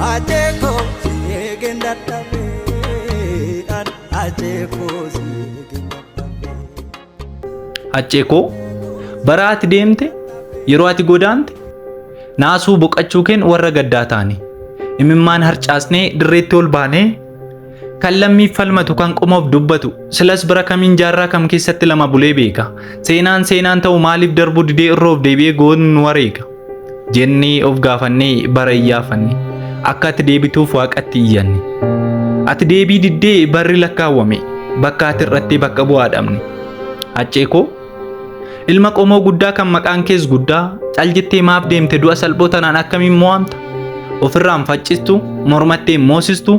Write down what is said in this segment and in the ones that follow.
Haacee koo si eegeen dadhabee haacee koo si eegeen dadhabee. Haccee koo, bara ati deemte, yeroo ati godaante, naasuu boqachuu keen warra gaddaa taane. Imimmaan harcaasnee dirreetti ol baanee, kan lammiif falmatu, kan qomoof dubbatu, silas bara kamiin jaarraa kam keessatti lama bulee beeka? Seenaan seenaan ta'u maaliif darbuu didee irroof deebi'ee goonni nu wareega? Jennee of gaafannee bara iyyaafanne. Akka ati deebituuf waaqatti iyyanne. Ati deebii diddee barri lakkaawwame. Bakka ati irrattee bakka bu'aa dhabne. Haccee koo, ilma qomoo guddaa kan maqaan kees guddaa, cal jettee maaf deemte? Du'a salphoo tanaan akkamiin mo'amta? Ofirraan faccistu, mormattee moosistu,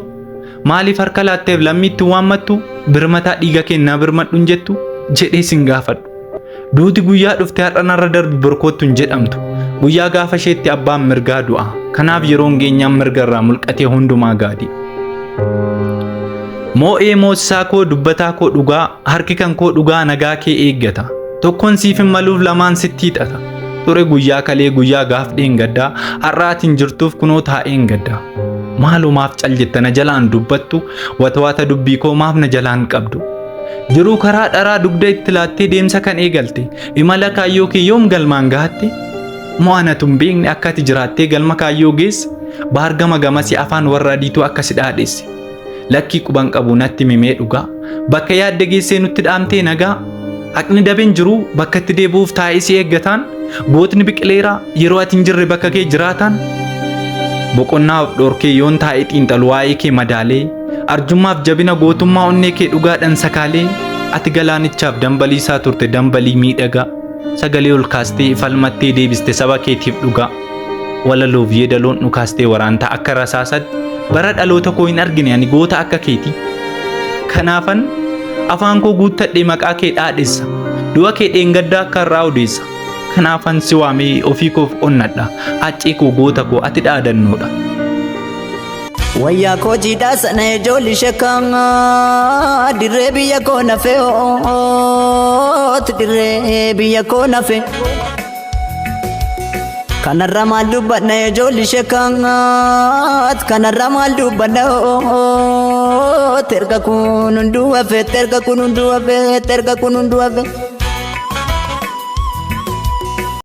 maaliif harka laatteef lammiitti waammattu, birmataa dhiiga kennaa birmadhu hin jettu jedhee sin gaafadhu. Duuti guyyaa dhufte har'a narra darbi borkoottu hin jedhamtu. Guyyaa gaafa isheetti abbaan mirgaa du'a. Kanaaf yeroon geenyaan mirga irraa mulqatee hundumaa gaadi. Moo'ee moosisaa koo, dubbataa koo dhugaa, harki kan koo dhugaa nagaa kee eeggata. Tokkoon siif hin maluuf lamaan sitti hiixata. Ture guyyaa kalee, guyyaa gaaf dheengaddaa, har'a ati hin jirtuuf kunoo taa'een gaddaa. Maalumaaf cal jetta na jalaan dubbattu, watwaata dubbii koo maaf na jalaan qabdu? Jiruu karaa dharaa dugda itti laattee deemsa kan eegalte, imala kaayyoo kee yoom galmaan gahatte? Moo anatu hin beekne akka ati jiraattee galma kaayyoo geesse, baargama gamasii afaan warra adiitu akka si dhaadhesse? Lakkii quban qabu, natti mimee dhugaa. Bakka yaadde geessee nutti dhaamtee nagaa. Haqni dabeen jiru bakka itti deebi'uuf taa'ee si eeggataan, gootni biqileeraa yeroo ati hin jirre bakka kee jiraataan. Boqonnaa of dhorkee yoon taa'ee xiinxalu, waa'ee kee madaalee, arjummaaf jabina gootummaa onnee kee dhugaadhaan sakaalee, ati galaanichaaf dambaliisaa turte, dambalii miidhagaa. Sagalee ol kaastee falmattee deebiste saba keetiif dhugaa. Walaloof yeedaloon dhukaastee waraanta akka rasaasatti, bara dhaloota koo hin argine ani goota akka keetii. Kanaafan afaan koo guuttadhee maqaa kee dhaadhessa. Du'a kee dheengaddaa akka har'aa odeessa. Kanaafan si waamee ofii koof onnadha. Haccee koo, goota koo, ati dhaadannoodha. Wayyaa koo jiidhaa sana ijoolli shakkaa, dirree biyya koo nafee oot, dirree biyya koo nafee. Kanarra maal dubbadna ijoolli shakkaat, kanarra maal dubbadna oot, erga kun hunduu hafeet, erga kun hunduu hafeet, erga kun hunduu hafeet.